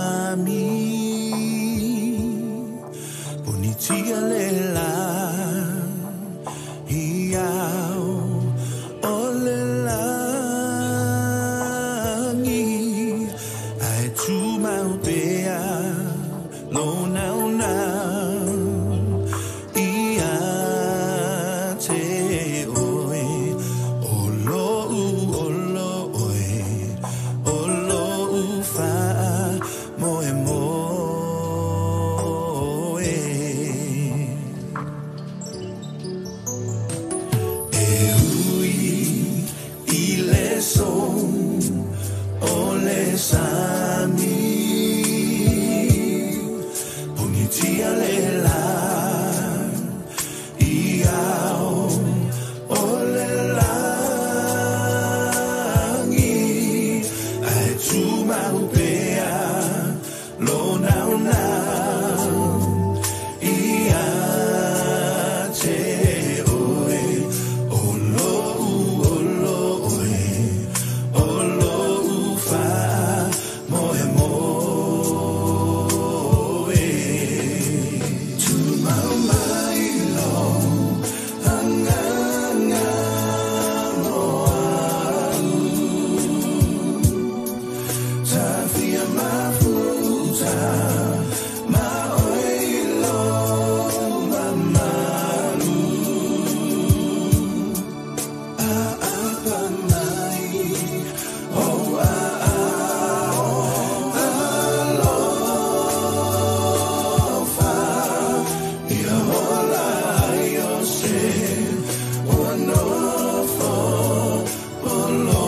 Sami Ponitia le la Iau o le langi Ae tumau pea lou naunau Ia te oe O lo'u olo oe O lo'u faamoemoe E ui i le sō o le sami Ponitia le la I ao o le langi Ae tumau pea lou naunau Ia te oe O lo'u olo oe O lo'u faamoemoe Tumau mai lou agaga mo a'u Tafia mafuta ma oe i lou mamalu A'apa mai ou aao alofa Ia ola ai o se ua nofo polola.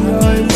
Ai.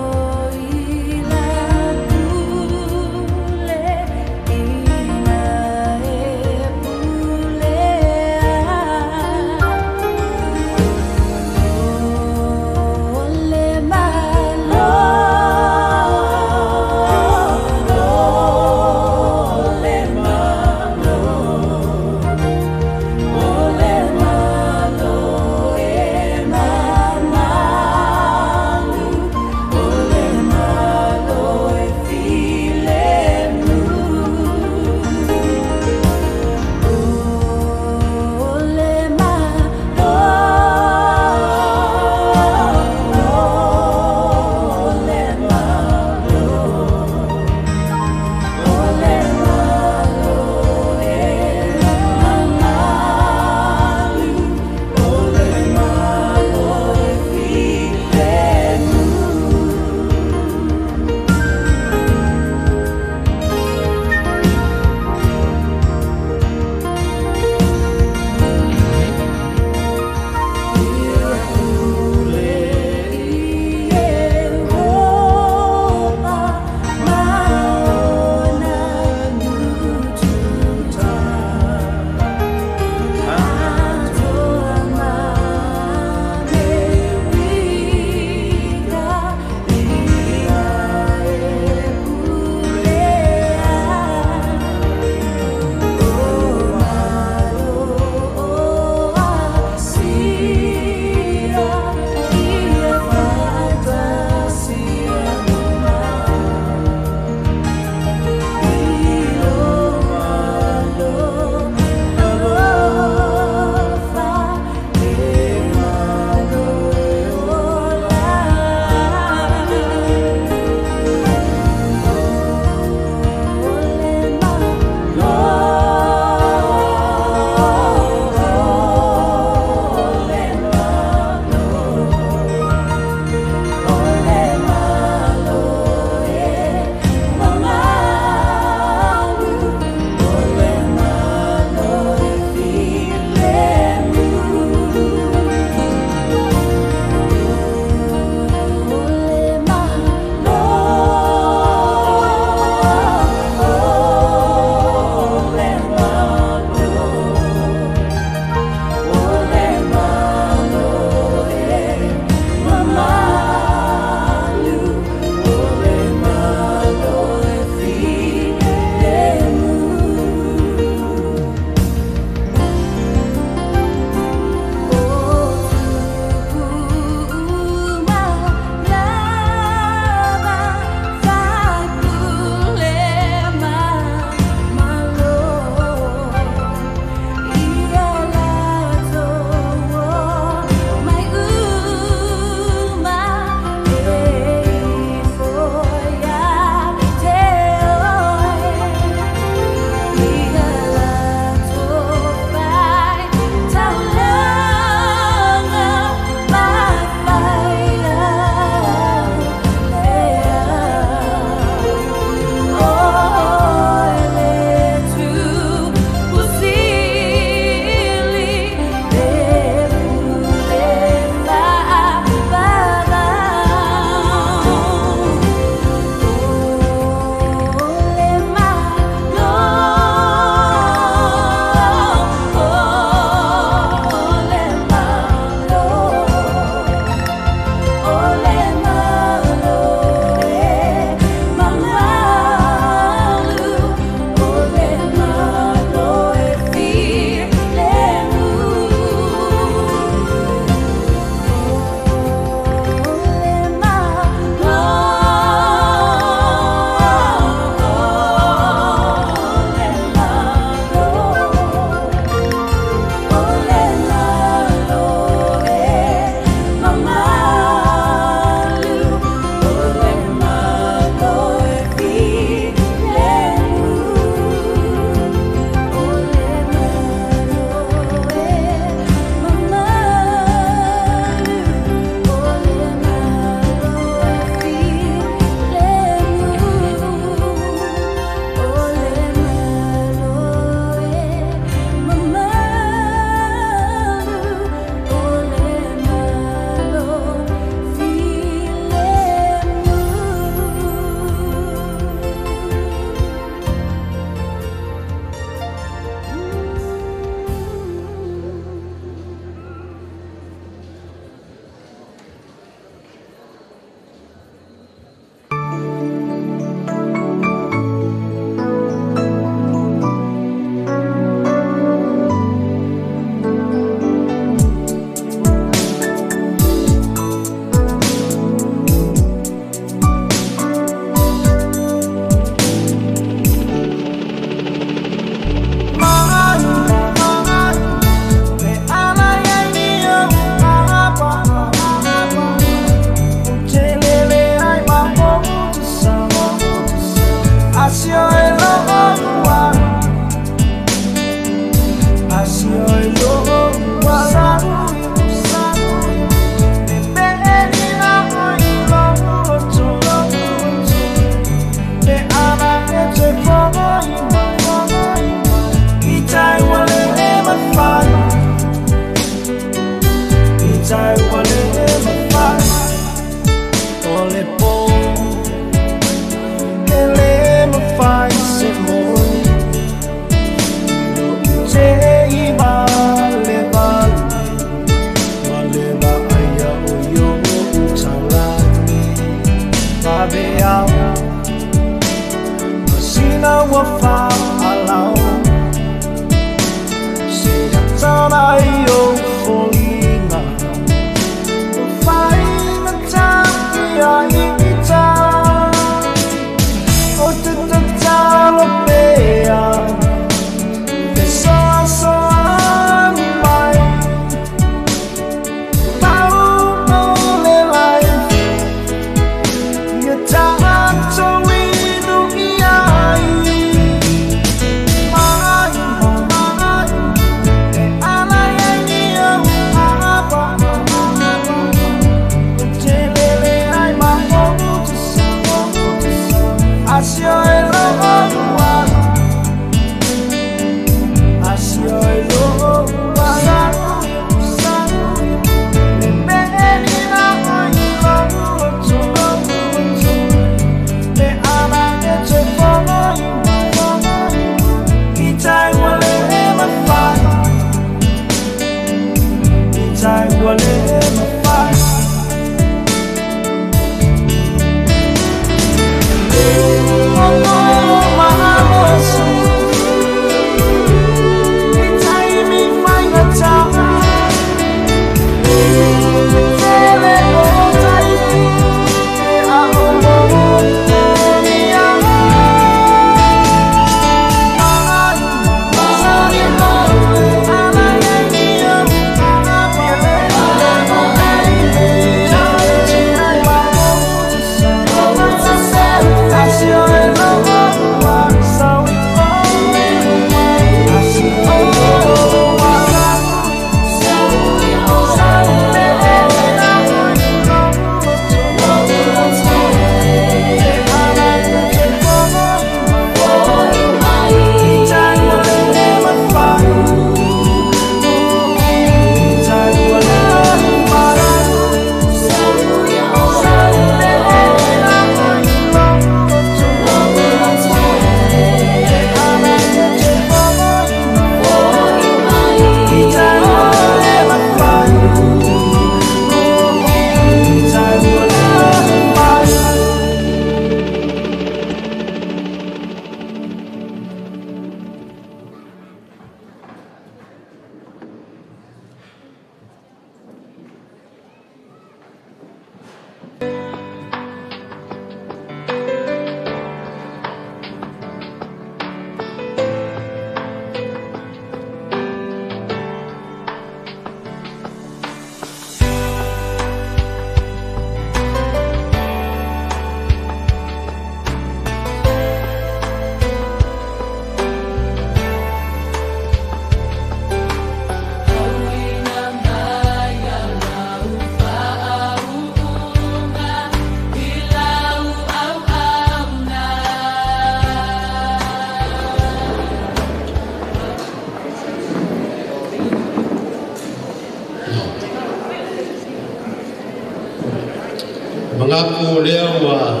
Mangaku lea ua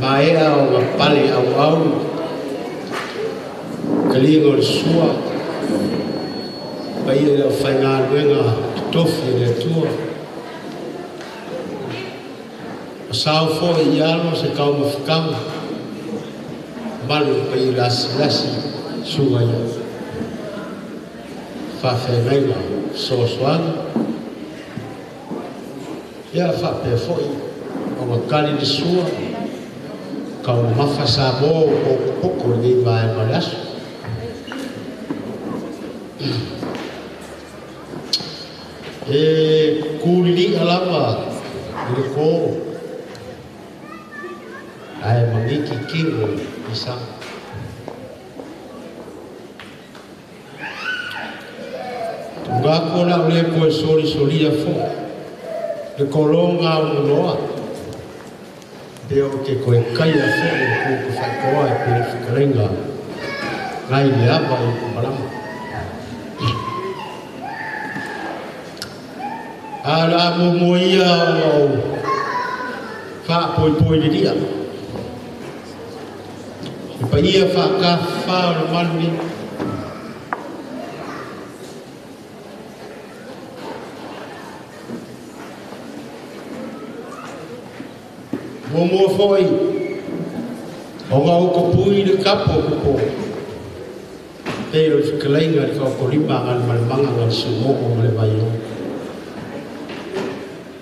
maea o pale au au kaliga o le sua paia le aufaigaluega totofi e le Atua o sao fo'i i alo se kaumafikaga malu le paia lasilasi suga ia faafeagaiga fesoasoaga ia faapea fo'i ona kali le sua kaumamafa Samoa ua pokopoko lenei vaega o le aso. E kulili'a lava i le kō ae magiki kino i saga. Tugako la o le koe solisolia fo'i le kologa aunoa pe o ke koe kaia fo'i o ku ka whaikoa e pere whikarenga ngai le ava i kumalama. A la mo ia o whaapoi le ria. E pa ia whaakawha o le malu ni. Mo foi Ona ou tapui le kapo o kupo. Pei o le fetalaiga i le taotolima a Galumalemana na le Siumoo ma le Vaioo.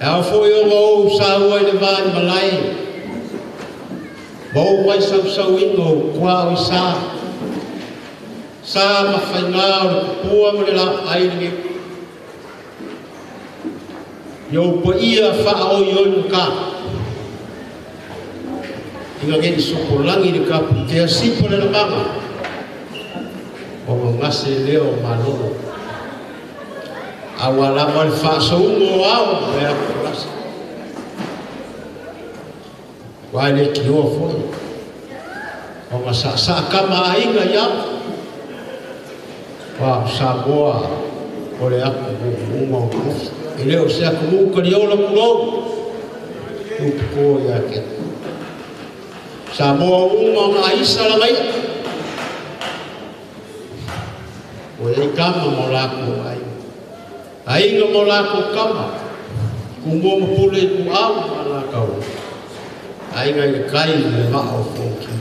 E ao foi ona ou saua i le va i malae, ma ou mai sausauina o tuā o i sa, sa ma faigā o le tupua ma le laai lenei. I ou paia faaoioi gata, ina ne i sopolagi le tapuitea sipa le lamaga, ona gase lea o malolo. Aua lava le faasauga o ao ma le atufolasa. Ua e le tioa foi, ona saasaa kama aiga i ao. Ua o Samoa o le atunuu uma o tofi. E le o se atunuu kaliola tulou, tupuko ia te atu. Samoa uma ona aisa lagaia. O e kama mo lako ai. Aiga mo lako kama. Kumua mapule i ku au ma la kau. Aiga i le kai i le maa o fōki.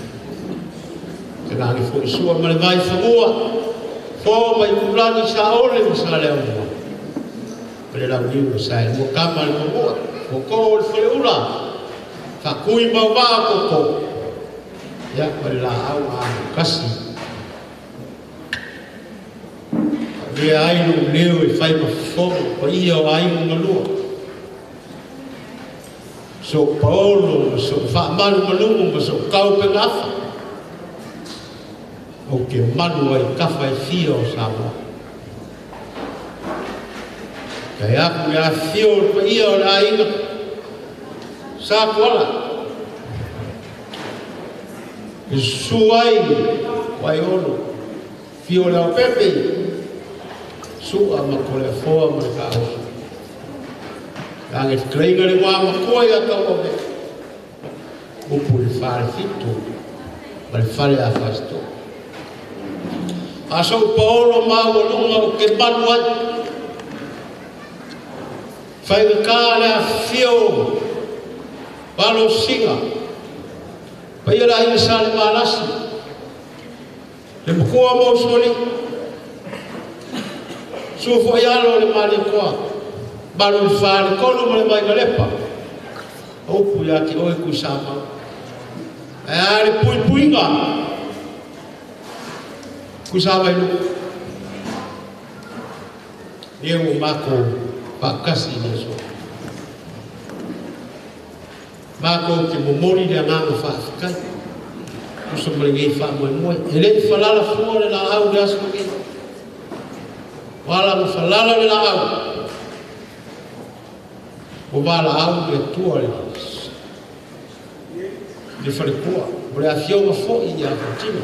Te nani fo isua ma le vai whangua. Fō mai kulani sa ole ma sa leo mua. Ma le lau niu ma sa e mua kama le mamua. Koko o le whale ula. Whakui mau maa koko. Ia ma le la au a kasi. Le ai lo leo e fai ma fofoga paia o aiga galua. So paolo ma so faamalumalumu ma so kaupegafa. O ke malu ai kafa e fia o Samoa. Kai aku le afio o le paia o le aiga. Sa kuala. E susu ai Waiolo. Fio le au pepe. Sua ma ko le afoa ma le kaoso. Lage whakreiga le wā makoa ia tau ove. Upu le whare whitu, ma le whare a whasto. A sou paolo maua lunga o ke manu ai. Whaiga kā le a whio, walo singa. Paia la inga sa le malasi. Le makoa mausoli. Sufo i alo le mali koa. Malu i whare kolu ma le mai ngalepa. Upu ia ki oe kui sama. E a le pui puinga. Kui sama i luku. Ia ua mako pakasi i aso. Mako ke momori le anganga whaafekai. Kusa ma le ngei whaamoemoe. E le i whalala fua le la au le aso ngei. Wala mo whalala le la au. O wala au le tua le le wharekua. O le awhionga fo i a whatino.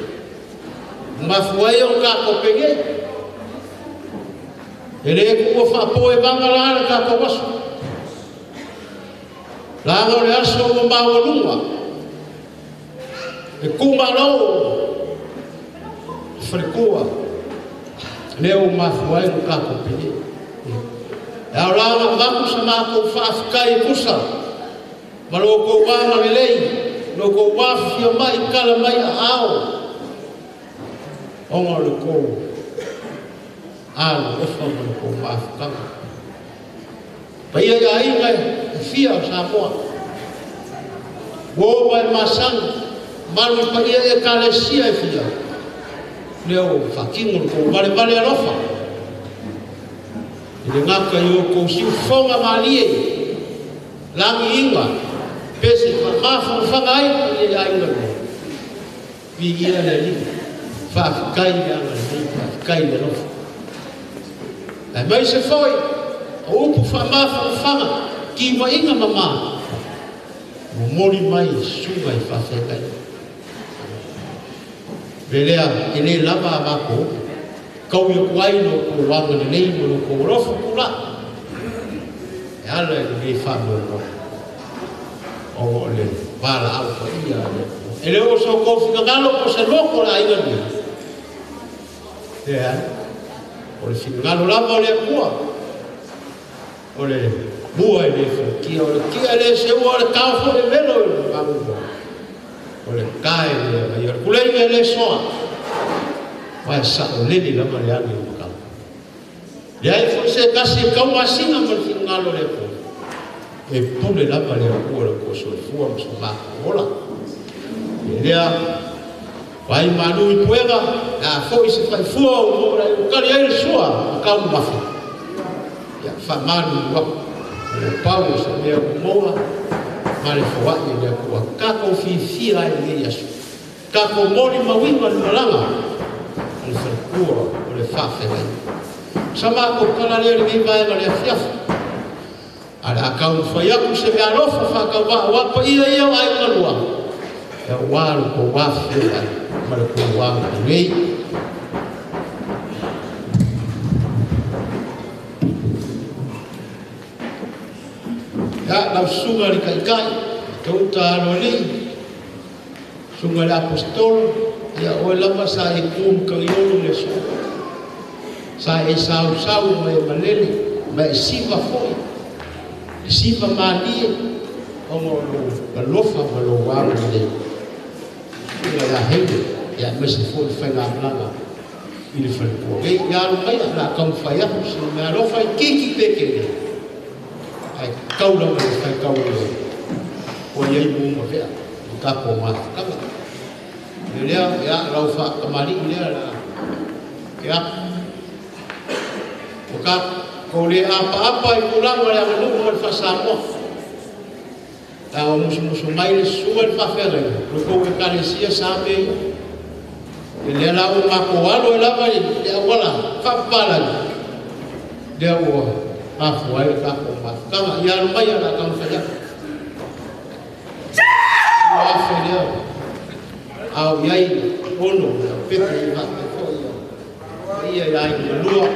Mafu ai o kako penge. E le kua whaapo e vanga la le kako waso. Langa o le aso o maua lunga. E kuma lau le wharekua. Leo mafu ai o kako penge. E au langa vaku sa mākou whaafekai kusa. Ma lo kou wanga lelei. Lo kou wafia mai kala mai a ao. Onga o le kou. Alo ofa ma le kou maafukanga. Paia ia aiga e fia o Samoa. Uo mai masanga. Malu i paia e kalesia e fia. Leo whakingo le kou vale vale alofa. I le ngaka i o kou siufonga malie. Langi inga. Pese whakamawhanga ai i le aiga loa. Vigia le alii. Whaafekai le anga lelei, whaafekai le alofa. Ai mai se foi, o upu whaamawhanga, ki wainga mama. Momori mai suga i whaafekai. Velea, e le lava a mako. Kau i ku ai no kou wanga lelei mo no kou alofa kula. E ala e lelei whaamawhanga. O le wala au pa ia le. E le o so kou whingangalo po se loko la aiga ni. E ai. O le whingangalo lava o le akua. O le mua e le whakia. O le kia le se ua o le kao fo le velo i le mamu. O le tae le mai o le kuleiga e le soa. Wae sao lele lava le agi o makau. Le ai foi se kasi e kaumasina ma le finagalo o le Atua. E pule lava le Atua i lo tou soifua ma so matou ola. E lea, vai malu i puega, le a foi se faifua ua maua ai ua tali ai le sua ma taumamafa. Ia faamalulu atu, o le pau o se mea ua maua ma le foai e le Atua. Tatou fiafia ai i lenei aso. Tatou molimauina le malaga a le faletua o le faafeagaiga. Sa matou tala lea i lenei vaega o le afiafi. Ae o le a taumafai atu se meaalofa faatauvaa aua paia ia o aiga lua, aua lo tou afifio mai ma le tou agalelei. Ia, lau susuga i le Taitai, Tauta Aloalii, susuga i le Aposetolo, ia oe lava sa e tu matagiolo i le aso. Sa e sausau ma e malele ma e siva foi, e siva malie ona o lou alofa ma lou agalelei. Susuga ia Henry, ia aemaise foi le faigamalaga i le faletua nei. Ia alu maia, o le a taumafai atu sina meaalofa itiiti pe tele, ae tatau lava i le faitau o ua i ai mu ma vea i tatou mafutaga. O le lea, ia, lau faatamalii lea la ke atu. Ua tatou le apaapa i tulaga o le aganuu ma le faa-Samoa. A ua musumusu mai le susuga i le faafeagaiga, o le tou Ekalesia sa mea ia. Ia lea la ua matou alo ai lava i le auala faapapalagi, lea ua mafua ai le tatou mafutaga. Ia alo mai o le a taumafai atu. 2,000 lea a o i ai ono le Pepe i faapea foi ia ia i aiga malua.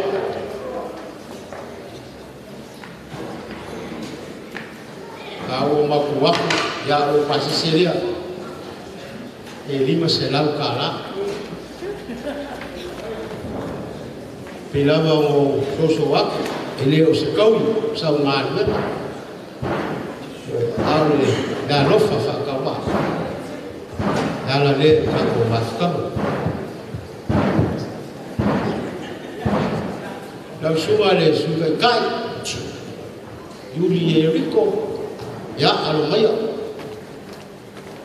A ua matou atu ia ou pasese lea e $500. Pei lava ona ou soso atu, e le o se taui sau galuega, a o le meaalofa faatauvaa e ala lea i le tatou mafutaga. Lau susuga i le Sui Taitai, Iuli Eriko, ia, alo maia,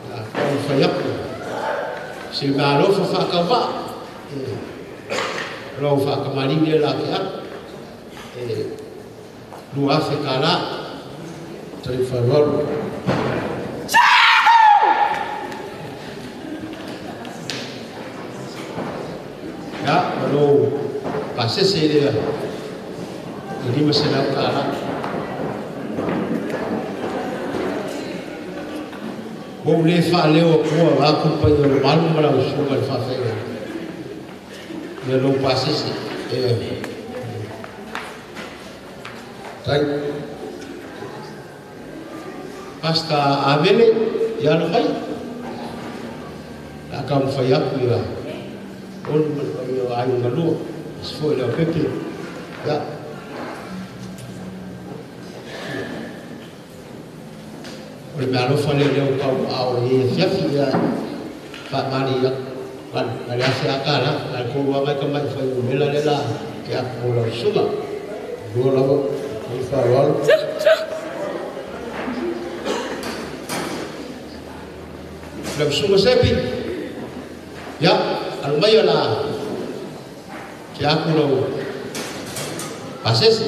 ia taumafai atu se meaalofa faatauvaa e lau faatamalii lea la ke atu e $2,000. Tai faaaloalo. Ia, ma lou pasese lea e $500. Ua ou le faaleo atua vaeatu le paia o le malu ma lau susuga i le faafeagaiga. Ia lou pasese. E tai. Pasta Avele, ia alo mai. Le a taumafai atu ia onu ma le paia o aiga malua. Aemaise foi le Leaupepe. Ia. O le meaalofa lea lea ua tauaao i lenei afiafi, ia faamalie atu na le $1,000 a le tolu lava e tamai fuainumera lea la ke atu mo lau susuga. Lua lava, i faaaloalo. Lau susuga Sepi, ia, alo maia la ke atu lau pasese.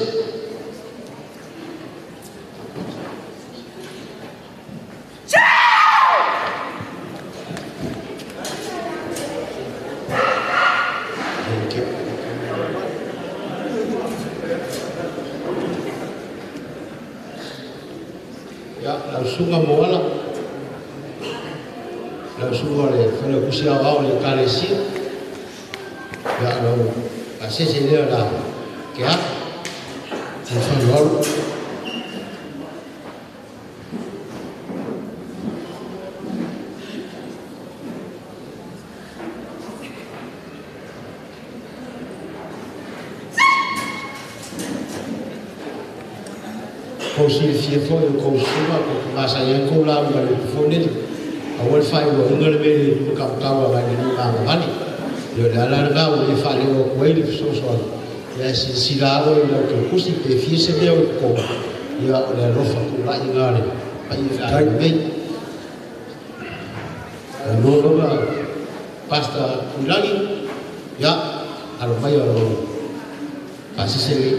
Ia, lau susuga Moala, lau susuga le Failautusi Aoao o le Ekalesia, ia, lau pasese lea la ke atu. I faaaloalo. Kou silafia foi o kou susuga, kou te masani ai kou lauga i le upu foi lele. Aua le faailoaina le mea i le lima agai i le lima agavale. Ia o le ala lena ua le faaleo atu ai le fesoasoani. Ia e silasila lava oe i lau keukusi pe fia se mea o i totonu. Ia o le alofa tulai lena le paia i le aiga nei. Lua lava Pastor Tuilagi, ia alo mai o lou pasese nei.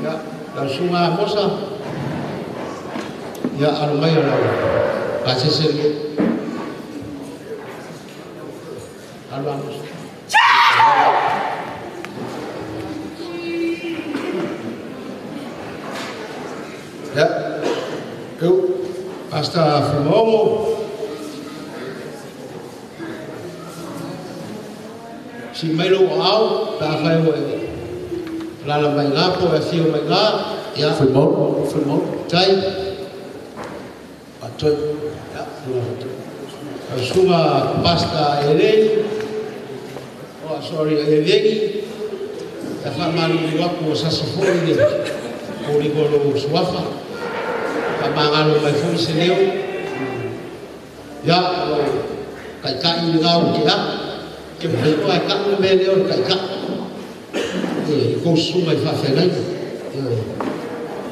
Ia, lau susuga Amosa, ia alo mai o lau pasese nei. Alo Amosa. Ia, eu, Pastor Fumaogo, si mai lou aao pe afai ua e alaala mai i ina po o e afio mai i ina, ia. Fuimaono, Fuimaono. Tai. Faatoi. Ia, lau susuga Pastor Eleni, oh sorry, Eleni, ia faamalulu atu ua sasi foi le foliga o lou suafa, faamagalo mai foi se leo. Ia, o lou taitai lena o te apu. Ke manatu ae tau le mea lea o le taitai. Ioe, i tou susuga i faafeagaiga. Ioe.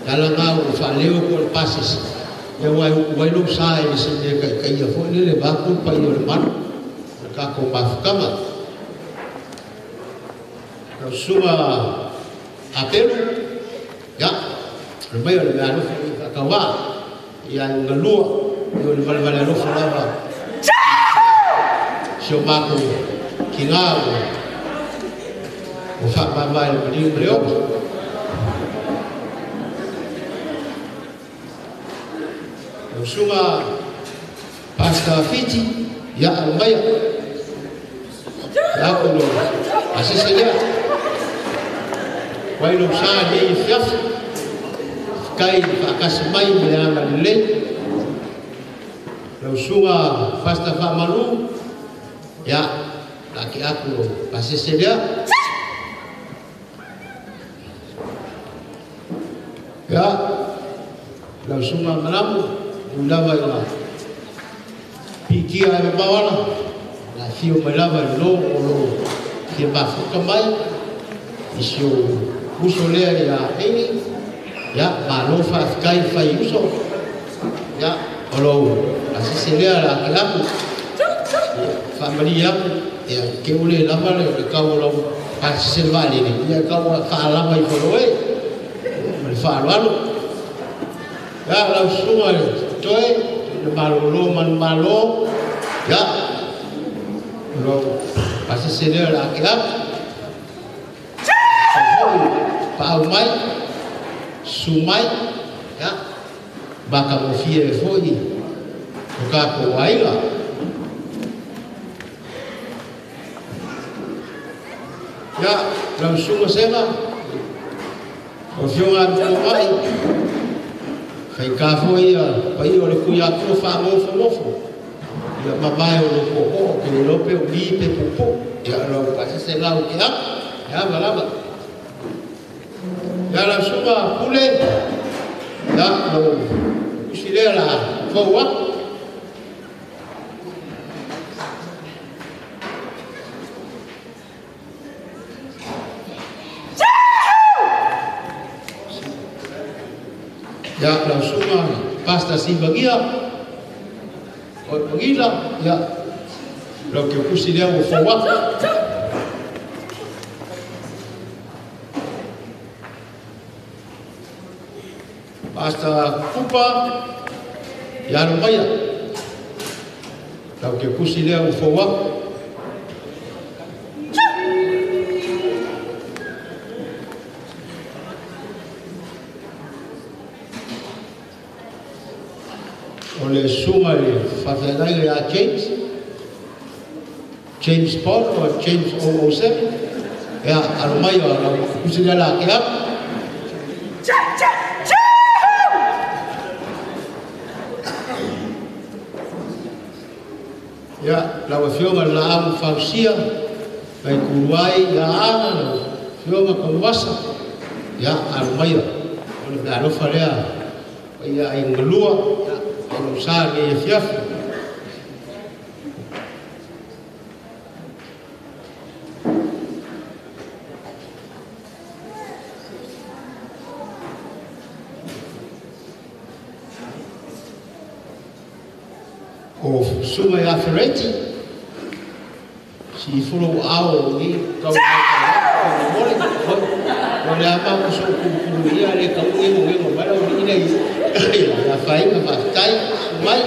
Le ala lena ua faaleo atu e le pasese, ia aua e utu ai lou sa e le se mea taitaia foi lele vaeatu le paia o le malu o le tatou mafutaga. Lau susuga Apelu, ia, o le maia o le meaalofa i faatauvaa, ia i galua, ia o le valevale alofa lava i si o matou tina ua faamavae i le maliu ma le ola. Lau susuga Pastor Fiti, ia alo maia. Ia aku lo asese lea. Wai lou sa nei afiafi. Faafetai i le faatasi mai ma le agalelei. Lau susuga Pastor Faamalu, ia, laki aku lo pasese lea. Ia, lau susuga Malamu, ui lava ina piitia ae mamao ana, na afio mai lava i lalo o lo fia mafuta mai i si ou uso lea ia Amy. Ia, malo faafetai fai uso. Ia, o lou asese lea la ke aku. Ia, faamalie aku, ia, ke ule lava le tau o lau pasese le vaalele, ia e tau faalava ifo loa e, ma le faaaloalo. Ia, lau susuga i le Toe, le malolo manumalo, ia, o lou pasese lea la ke aku. Faafoi paau mai, susu mai, ia, matagofie foi o tatou aiga. Ia, lau susuga Sega, lau Afioga a Mofomai, faigata foi ia paia o le Tuiatua faamofonofo, ia mavae o lou tootoo, ou te le iloa pe o mi pe puupuu, ia lau pasese lau te atu, e ava lava. Ia lau susuga Pule, ia lau usi lea la fou atu. Ia lau susuga Pastor Sivagia, o Pagila, ia lau keukusi lea ua fou atu. Pastor Kupa, ia alo maia. Lau keukusi lea ua fou atu. O le susuga i le faafeagaiga ia James, James Paul o James 007, ia alo mai o lau usi lea la ke atu. Ia, lau afioga le Laamu Fausia, mai Kuluai ia Aga, lau afioga Paluasa, ia, alo maia, o le meaalofa lea, ia ai galua, ia, ai lausa lenei afiafi. O susuga ia Fereti, si ifolo ao ni kau mole o le ama ko so ku ku ia le kau ngengo ngengo mai o ni nei ia fai ma fatai mai.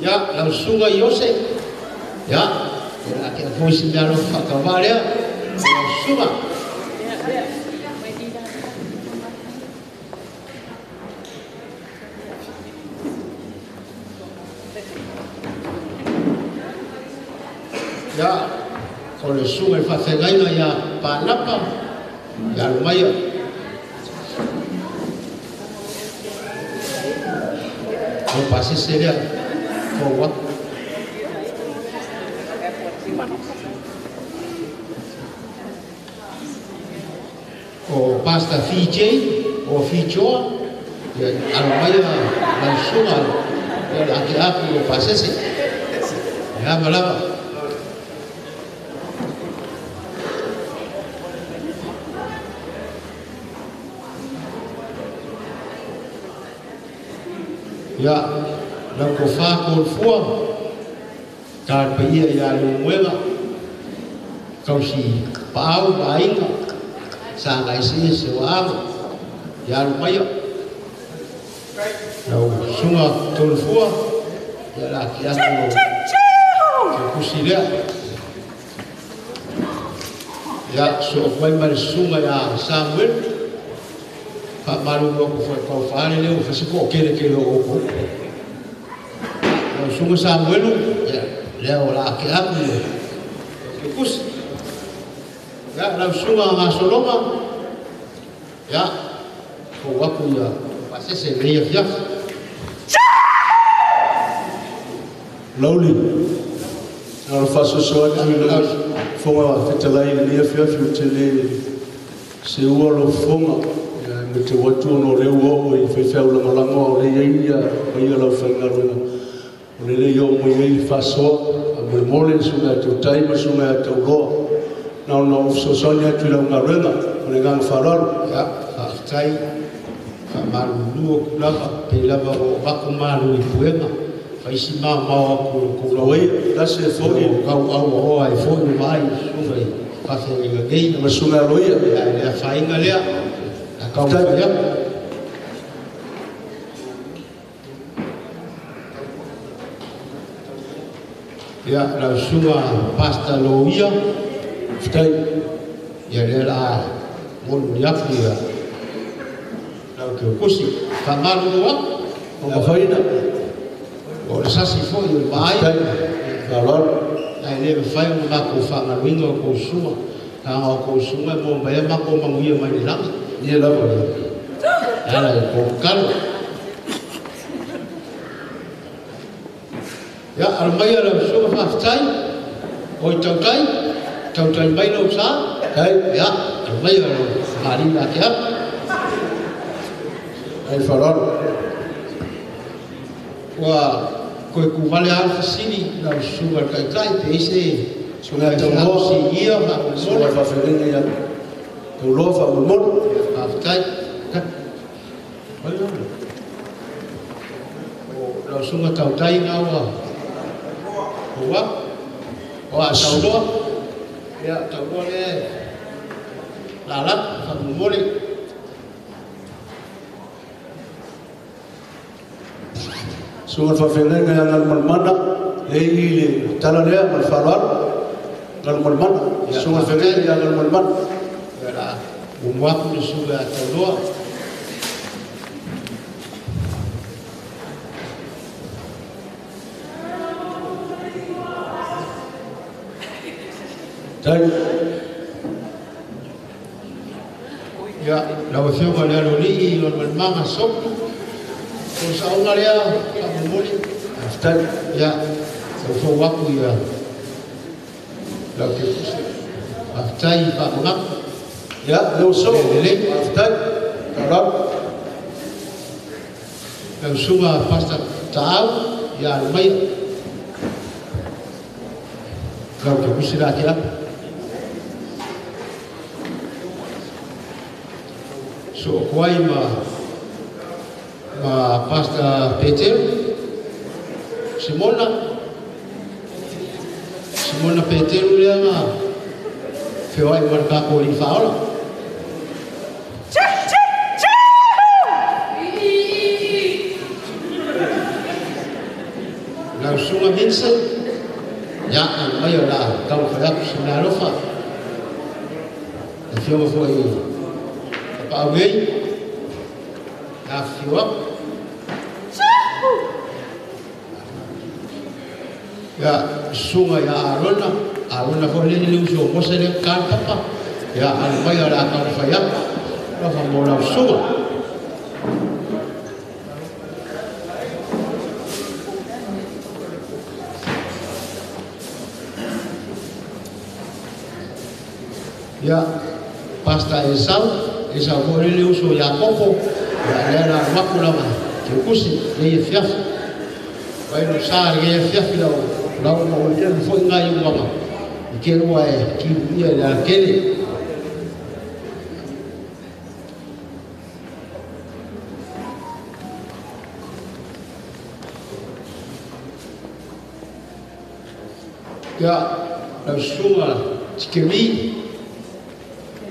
Ia lau susuga Iose, ia la ke foi si mea lo whakawā lea, lau susuga. Ia, ko le susuga i whawhengaina ia Pānapa, ia Lumaia. O pasese lea, ko watu. O Pastor FJ, o Fijoa, ia alo maia lau susuga, ia le ake aku o pasese. Ia malava. Ia, lau kofā kolfua, ka paia ia le umuega, kausi paau vaaiga, sa ngai se se wa ia alo maia. Lau susuga tolofua, ia la ake aku o ke kusi lea. Ia, so mai ma le susuga ia Samuel, whaamalu aku whai kau whaale leo, whasiko o kele kele o oko. Lau susuga Samuelu, ia, lea o la ake aku o ke kusi. Ia, lau susuga Gasoloma, ia, kou aku ia pasese lei afiafi. Lauli, na o whasoso atu i lau whonga whitalai i lenei afiafi o te le se ua lo whonga. Ia, me te watu ono reu o i whaiwhau langolango o le iai ia paia lau whaingaruenga. O le lei o mo iai le whasoa, a mole mole sunga e tau tai ma sunga e tau loa. Na ona o whasosoni atu i lau ngaruenga, o le nganga whararo. Ia, whaatai, whaamalulu aku lava, pe lava o wako malu i puenga. Whaisi mau mau aku le kou Lau ai, lase e foi. O kau au oa e foi o mai, sunga i whawhenga ngei. Ma sunga aloia. Ia, lea whainga lea, a kau whai aku. Ia, lau susuga Pastor Loia, Whitai. Ia lea la molu ni aku ia. Lau ke kusi, whaamalu aku. O whaina. O le sasi foi o le vaai. Whitai. Whaalalo. Ai le whai o mako whaangaluinga o kou susuga. Tānga o kou susuga e mō mai mako manguia mai le langi. Ia lava. Ala e kou kalo. Ia, alo mai lau susuga whawhitai. O i tautai. Tautai mai lau sa. Hai. Ia, alo mai lau whaalina ake aku. Ai whaalalo. Ua koe kuvale a whasini lau susuga le taitai pe ise Susuga e tauloa. Si ia whaamolomolo. Susuga whawhenenga ia tauloa whaamolomolo. Whawhitai. Oi lau. O lau susuga tautai ngā ua. Ua. O a tauloa. Ia tauloa le la whaamolomole. Susuga whawhenenga ia ngalumalumana, le i le tala lea ma le whaloalo, ngalumalumana. Susuga whawhenenga ia ngalumalumana. Ia la, umuaku le susuga a tauloa. Tai. Lau afioga le alolii o le malemaga sopu. O saoga lea faamomoli. Faafetai. Ia, lau fou aku ia lau kefusi. Faafetai faamagaku. Ia, leo so. Lelei. Faafetai. Faaaloalo. Lau susuga Pastor Taau, ia alo maia. Lau kefusi la ke aku. So kuai ma Pastor Peter Simona Peter lea ma feoai ma le kako i faaola. Lau susuga Vincent, ia alo mai o la taumafai atu se mea alofa. Le afioga foi Paau ei, afifio aku. Ia, susuga ia Arona, Arona foi le le uso o Mose le ka papa. Ia, alo mai o la taumafai atu. Alofa mo lau susuga. Ia, Pastor Esau, Esau foi le uso Iakopo, ia lea la maku lava keukusi, le ia fiafi. Vai no sa le ia fiafi lau lau ma o le foi ngai uaga. I ke rua e kiu ia le alakele. Ia, lau susuga Tikeri,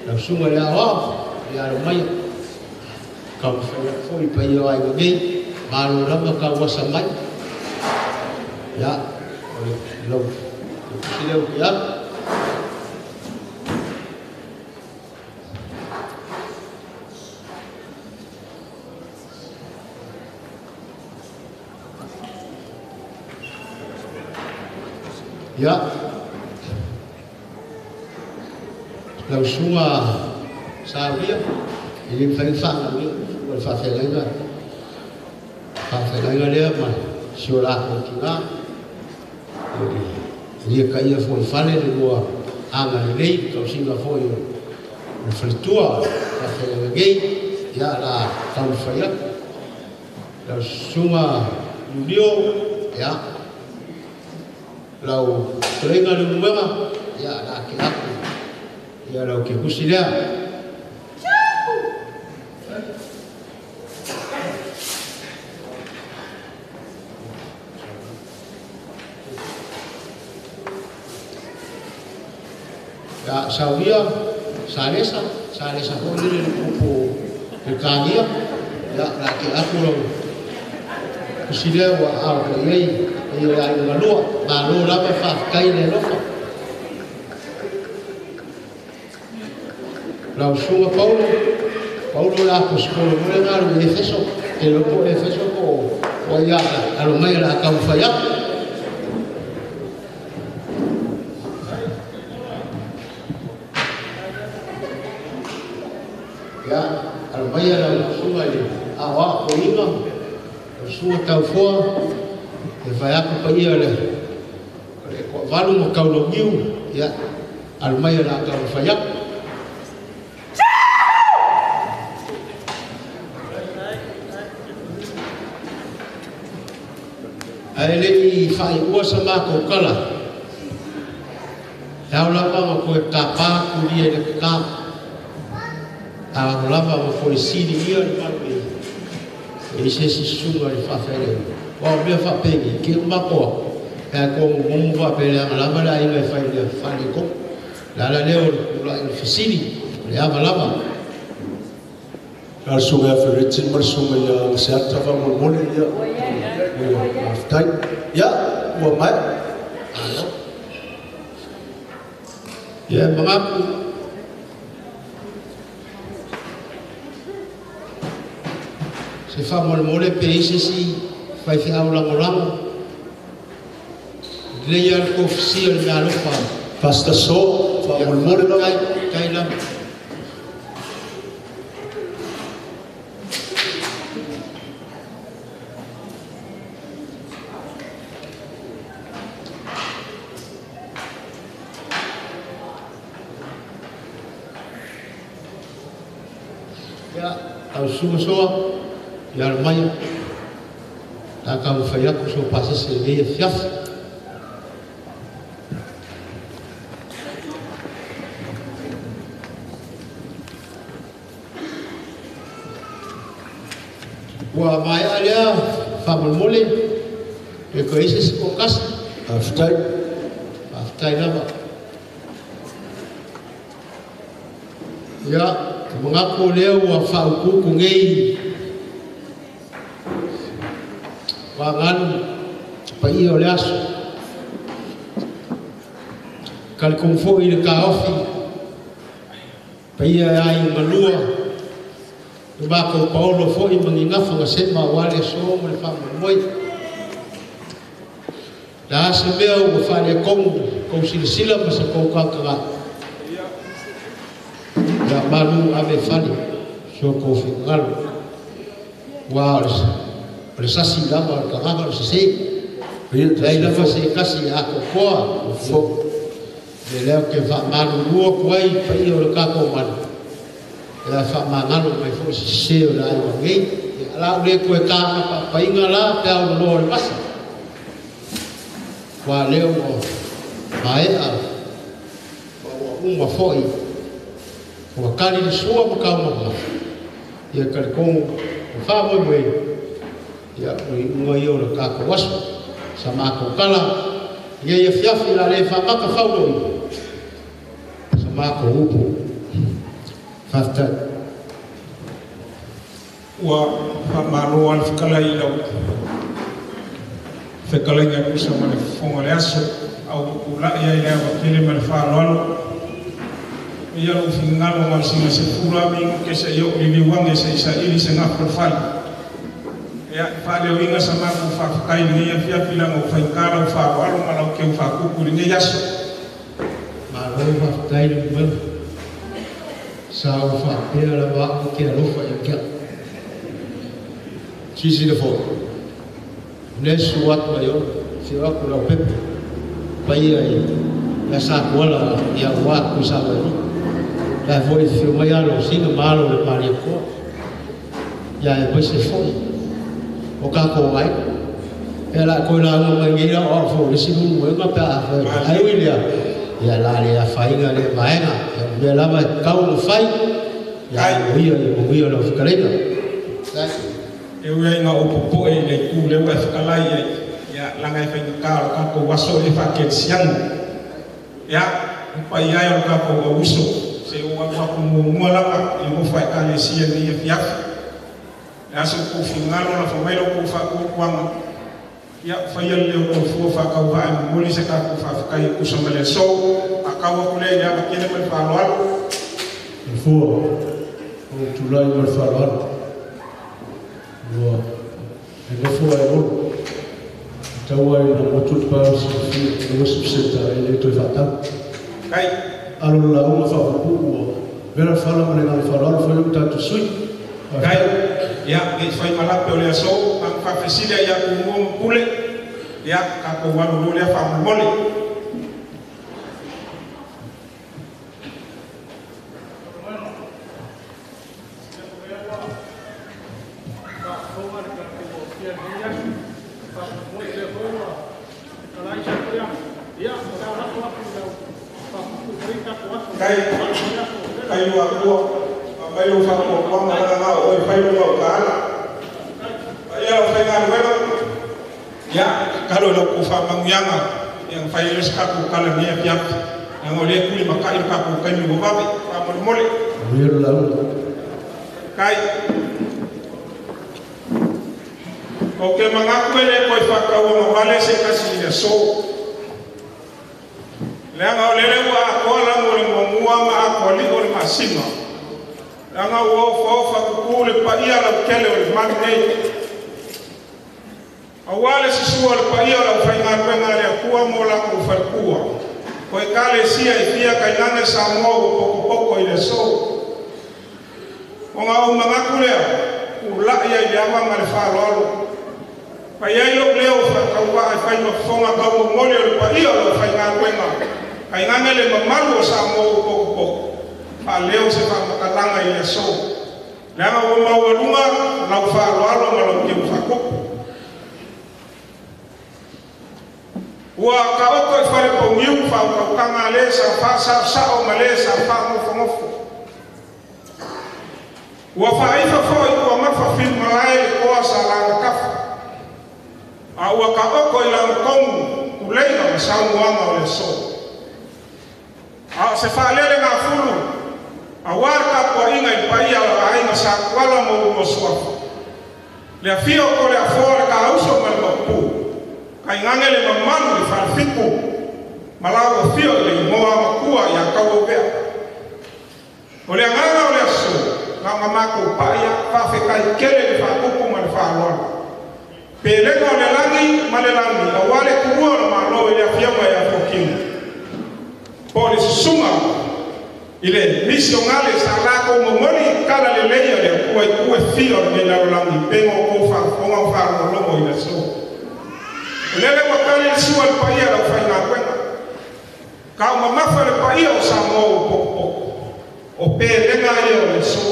lau susuga le aoao, ia alo mai. Taumafai atu foi paia o aiga nei, malo lava tauasa mai. Ia, o le lau kusi lea o ke alu. Ia, lau susuga Saulia, e le mafai ona faagaluega o le faafeagaiga lea ma si o latou tina. E lia kaia foi fale le lua agalelei, tausiga foi o le faletua faafeagaiga nei, ia la taumafai atu. Lau susuga Iulio, ia, lau fetalaiga le Umuega, ia la ke aku, ia lau kekusi lea. Ia, sauia, salesa, salesa foi lele le pupu le kāgia, ia, la ke aku lau kusi lea ua ao foi ai, ia le aiga galua, malo lava faafetai le alofa. Lau susuga Paulo, Paulo le aposikolo foi lena alu i Efeso, te iloa po o Efeso po o ai alo mai o le a taumafai atu. Ia, alo mai lau susuga i le aoao koiga, lau susuga taufoa, e fai aku paia le koavalu ma kaulaumiu, ia, alo mai o le a taumafai atu. Ae le i faaiua sa matou kala, e ao lava ma koe tāpā kulia i le kakā. Ao lava ma koe sili ia le malu e i se isi susuga i le faafeagaiga. Ua o mea faapeni, ke umakoa, e ai koa mumu faapeleaga lava le aiga e fai le faalekoko. Le ala lea o le kula'i o le fesili, o le ava lava. Le susuga ia Fereti ma le susuga ia Gaseata faamolemole ia. Faafetai. Ia, ua mai. Alo. Ia, magapu. Se faamolemole pe i se isi faifeau lagolago. Lelei lava le kofisia o le mea alofa. Pastor So, faamolemole lava. Tai lava. Lau susuga Soa, ia alo mai. La taumafai atu so pasese i lenei afiafi. Ua maea lea faamolemole, pe toe i ai se isi kookasi. Faafetai. Faafetai lava. Ia, e manatu o lea ua faautuutu nei vagalu paia o le aso. Talitonu foi i le taofi paia e aiga galua, le matou paolo foi ma ni gafa na sema aua le aso ma le faamoemoe. Le a se mea ua faaletonu tou silasila ma sa tou tagatagai, ia malu ave fale so tou finagalo. Ua o le sasi lava o le tagata o le sese. Leai lava se tasi e atoatoa. O le lea ou te faamalulu atu ai i paia o le tatou malu, ia faamagalo mai foi se sese o le aiga nei. Ia la ou le toe tapapaina la pe a ua loa o le vasa. Ua lea ua maea, ua uma foi, ua tali le sua ma taumafa. Ia talitonu o faamoemoe, ia o le iuga ia o le tatou aso. Sa matou tala, ia ia afiafi la le faamata fauloi, sa matou upu. Faafetai. Ua faamalo lava le fetalai i lau fetalaiga e tusa ma le fofoga o le aso, a ua tulai ai le ava tele ma le faaaloalo. Ia lou finagalo ma le sina sefulu lava minute seia oo liliu ane se i saili se gafa o le fale. Ia, e faaleoina sa matou faafetai i lenei afiafi leaga ua faigata lau faaaloalo ma lau keu faakutu i lenei aso. Malo faafetai le mamalu. Sa ou faapea lava au e te alofa ia te au. Silasila foi, o lea e susu atu ai ona, afio atu Leaupepe, paia i ia Satuala ia aua Tuisavailuu. La foi afio mai alo o Sina ma alo o le Malietoa. Ia aemaise foi o tatou aiga. Pe la toe lauga mai nei la o au foi o le isi mulimuega pe a fai ai ui lea, ia la le afaina lea vaega. Ia o mea lava e tatau ona fai, ia aloaia ia manuia lau fetalaiga. E ui ai ina ou popoe i le itu lea ua e fetalai ai, ia, leaga e faigata o le tatou aso e le faakerisiano. Ia, le paia e o le tatou auuso, se i ou alu atu muamua lava i le nofo a Ekalesia i lenei afiafi. Le a se tou finagalo, lafo mai lo outou faatuatuaga, ia, faia le leo o le Nofoa faatauvaa e momoli se tatou faafetai e tusa ma le aso. Faatau atu lea i le ava tele ma le faaaloalo. Nofoa, ua ou tulai ma le faaaloalo. Ua e nofo ae olo. E tau ai ina motu le pae o le silafia i le worship centre e le toe faatau. Kai. Alo le lauga faapuupuu ua vela le fala ma le agaga faaaloalo fai o tatou sui. Kai. Faafetai. Ia, ne i fai ma lape o le aso, na ona faafesili ai ia Tumua ma Pule, ia, tatou alu loa lea faamolemole. Kai, kai Luatua, aumai lou faatuatuaga leaga na o oe e fai lou gautaala. Paia o faigaluega, ia, tatalo i la outou faamanuiaga ia ona fai ai lea o se tatou tala i lenei afiafi, leaga o lea e tulimatai le tatou taimi ua vave. Faamolemole. Manuia le lauga. Kai. Ou te manatu e le toe faatauagavale se tasi i le aso. Leaga o lele ua atoa lanu o le muamua ma atoa li'o o le masina. Leaga ua ofaofa tutu le paia lautele o le malu nei. Aua le susua o le paia o le aufaigaluega a le Atua ma o latou faletua, o Ekalesia e fia tainane Samoa ua potopoto i le aso. Ona ou manatu lea, tula'i ai le ava ma le faaaloalo. Fai ai lou leo faatauvaa e fai ma fofoga taumomoli o le paia o le aufaigaluega, tainane le mamalu o Samoa ua potopoto, faaleo se faamatalaga i le aso. Leaga ua maualuga lau faaaloalo ma lau teufakopo. Ua taoto i fale paugiu faautautaga a lē sa faasaosao ma lē sa faagofogofo. Ua faaifa foʻi ua mafafilumalae le toa sa lagatafa. A ua taoto i lagatonu tuleiga ma saunoaga o le aso. A o se faalele gafulu auā le tapuaʻiga i le paia o aiga sa tuala ma ulua suafa. Le afio o le afoa le kauso ma le maupū. Kainage le mamalu le falefitu ma lau afio i le igoa matua ia Tauauvea. O le agaga o le aso, na ona matou paia, faafetai tele le faatupu ma le faaaloalo. Pelega o le lagi ma le lagi, auā le tuua o le Malo i le afioga ia Fuakiu. Po o le susuga i le misionale sa latou momoli tala lelei a le Atua i itu e fia o lenei lalolagi pei ona outou faafofoga ma faalogologo i le aso. O lele ua tali le sua i le paia o le aufaigaluega. Taumamafa le paia o Samoa ua potopoto. O pelega ia o le aso.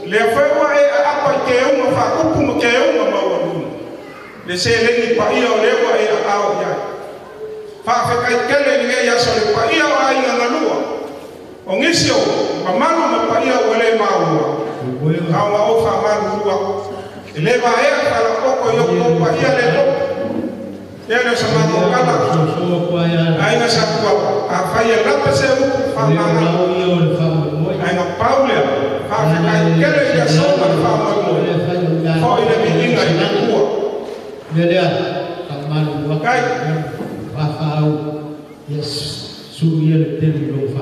Lea foi ua e aapa i teuga faatupu ma teuga maualuga. Le seleni paia o lea ua e aao i ai. Faafetai tele i lenei aso i le paia o aiga galua. O nisi o mamalu ma paia ua le maua. Na ona ou faamalulu atu. E le vaea le falaoto i outou paia le loto. Lea le o sa matou tala. Aiga sa tuala, afai e lape se upu faamagalo. Ae na pau lea, faafetai tele i le aso ma le faamoemoe. Foi le viiga i le Atua. Faafetai.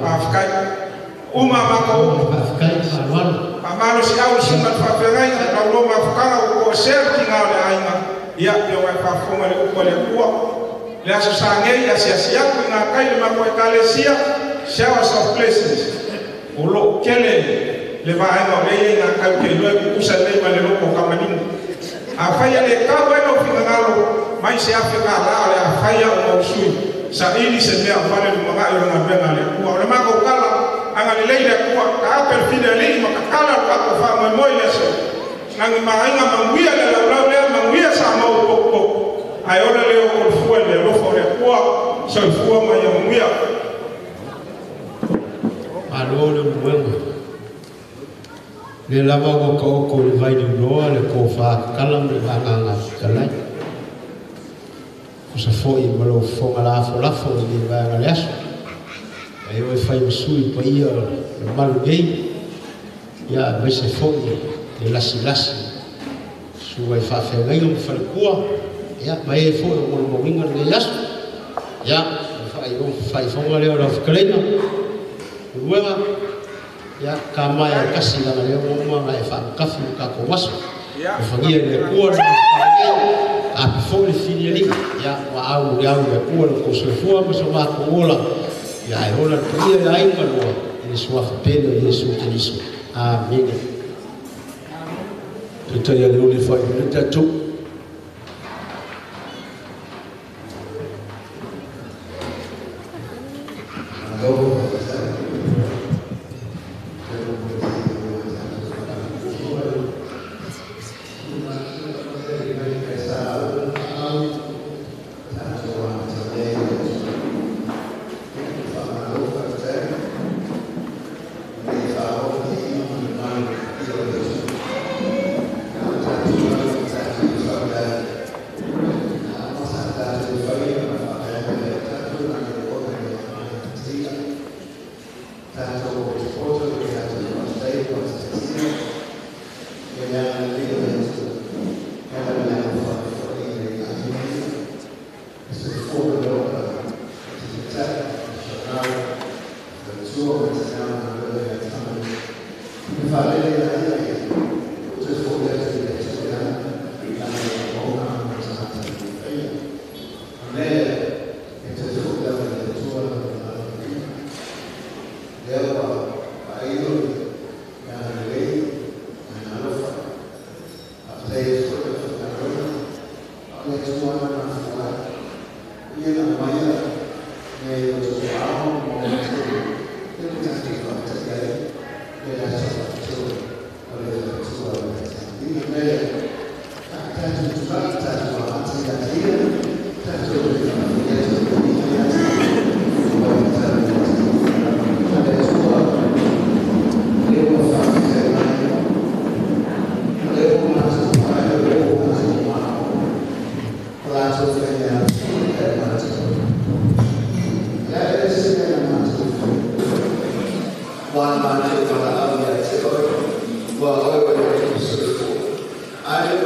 Faafetai. Uma a matou upu. Faamalosiau le susuga i le faafeagaiga, lau loa mafutaga ua toesea le tiga o le aiga, ia, pei ona e faafofoga i le upu a le Atua. Le Aso Sa nei, asiasi atu i gatai i le matou Ekalesia, Showers of Blessings. O lo o tele le vaega o lea e i ai gatai ou te iloa e tutusa lelei ma le loto o Tamalima. Afai e le tau ai lou finagalo, mai se $1,000 o le a fai au ma ou sui, saili se mea o fale lumanai o le galuega a le Atua. O le matou tala, agalelei le Atua, taape le fili alii ma tatala lo tatou faamoemoe i le aso. Lagi ma aiga manuia le laulau lea, manuia Samoa ua potopoto, ae ola le oo o le fua i le alofa o le Atua. Soifua ma ia manuia. Malo le uluega. Lea lava ua taoto i le vailiuloa le tofa tatala ma le faagaga fetalai. Tusa foi ma lou fofoga lafolafo i lenei vaega o le aso. Ae o e fai ma sui paia o le malu nei, ia aemaise foi le lasilasi susuga i faafeagaiga ma faletua, ia ma e foi o molimauina lenei aso. Ia, o le faaifoga lea o lau fetalaiga, uluega, ia ka mai e kasi langa lea ua uma ona e faamatafi lo tatou aso. Alofagia e le Atua le mafutaga nei, ape foi le filialii, ia ua au le au i le Atua lo outou soifua ma so matou ola, ia ae ola le paia i aiga galua i le suafa pele o Iesu Keriso. Amene. Taitai a le uli faaiu le tatou. Amen.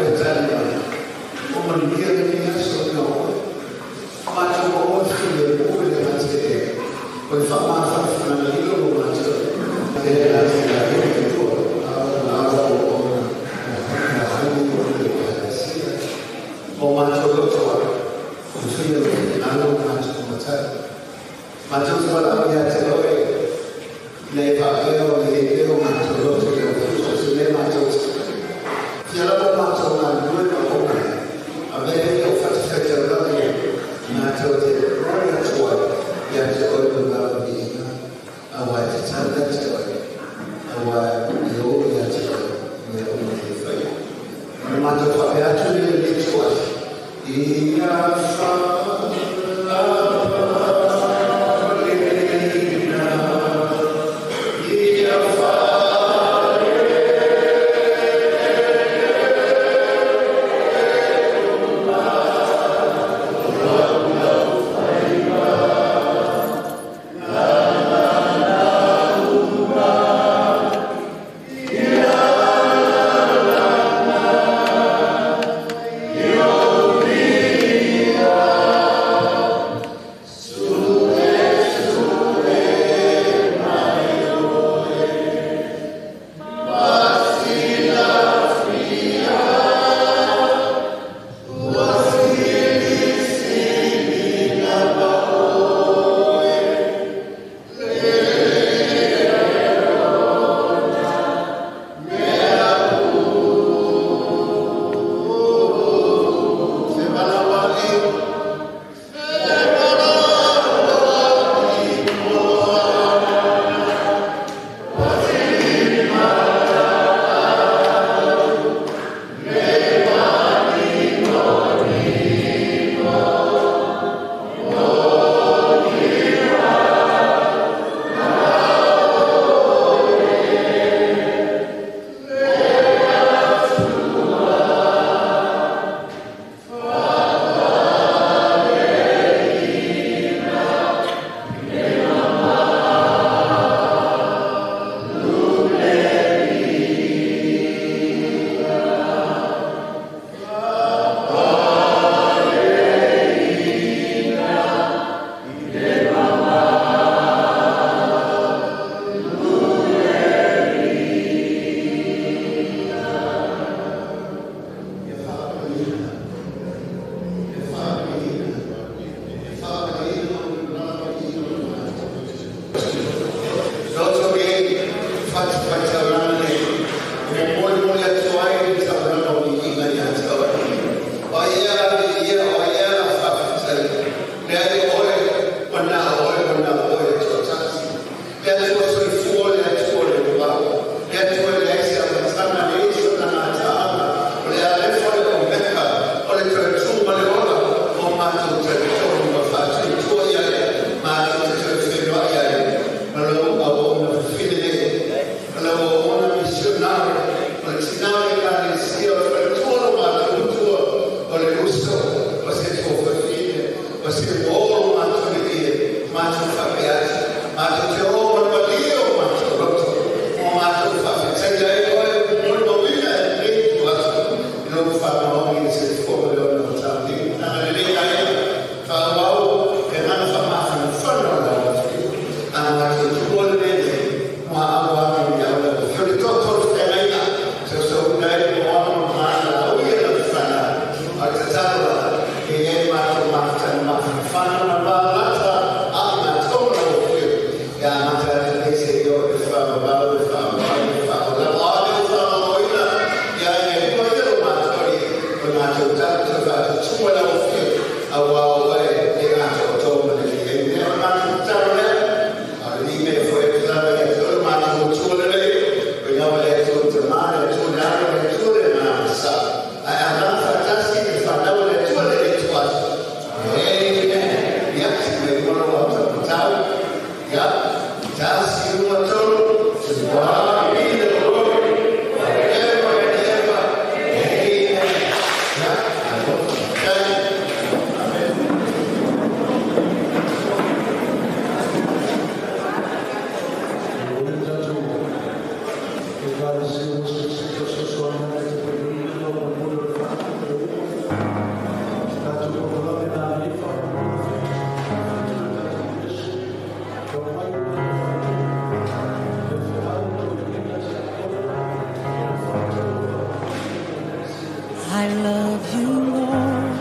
I love you, Lord,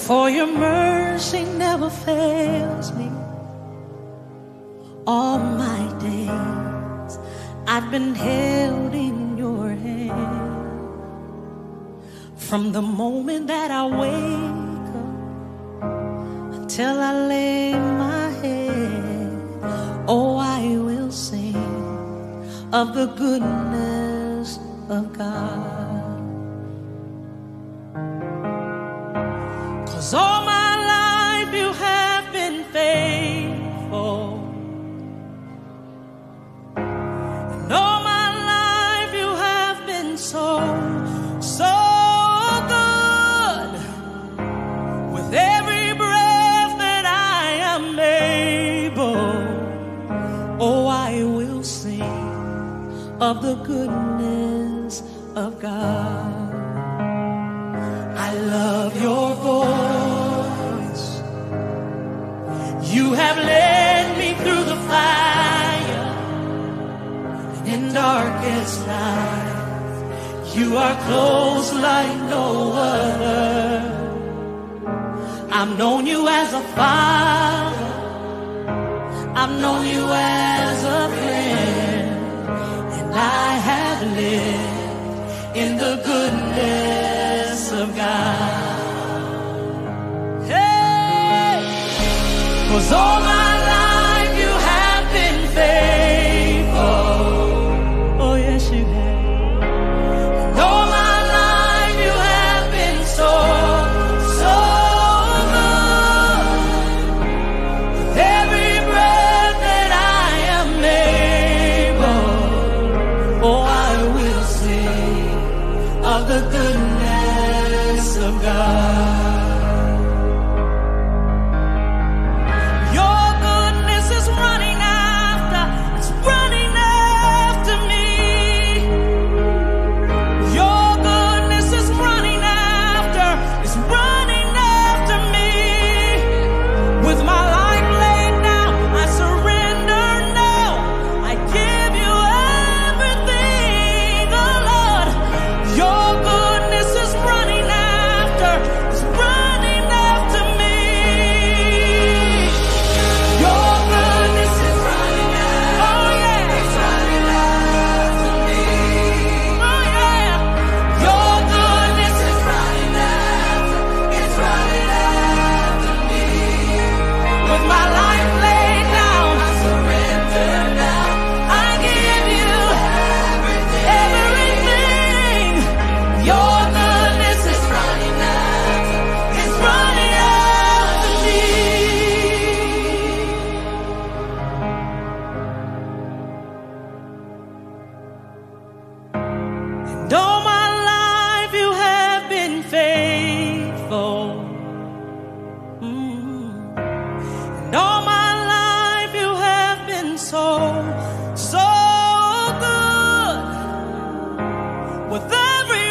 for your mercy never fails me. All my days I've been held in your hand. From the moment that I wake up until I lay my head, oh, I will sing of the goodness of God. 'Cause all my life you have been faithful. And all my life you have been so, so good. With every breath that I am able, oh, I will sing of the goodness of God. I love your voice. You have led me through the fire and in darkest nights. You are close like no other. I've known you as a father. I've known you as a friend. And I have lived in the goodness of God. Hey! 'Cause all my life you have been faithful. Oh, yes, you have. And all my life you have been so, so good. With every breath that I am able, oh, I will sing of the goodness of God. Your goodness is running after, it's running after me. Your goodness is running after, it's running after me. With my life laid down, I surrender now. I give you everything, oh Lord. Your goodness is running after, it's running after me. Your goodness is running after, oh yeah, it's running after me. Oh yeah, your goodness is running after, it's running after me. With my life laid down, I surrender now. I give you everything. Your goodness is running after, it's running after me. And all my life you have been faithful. And all my life you have been so, so good. With every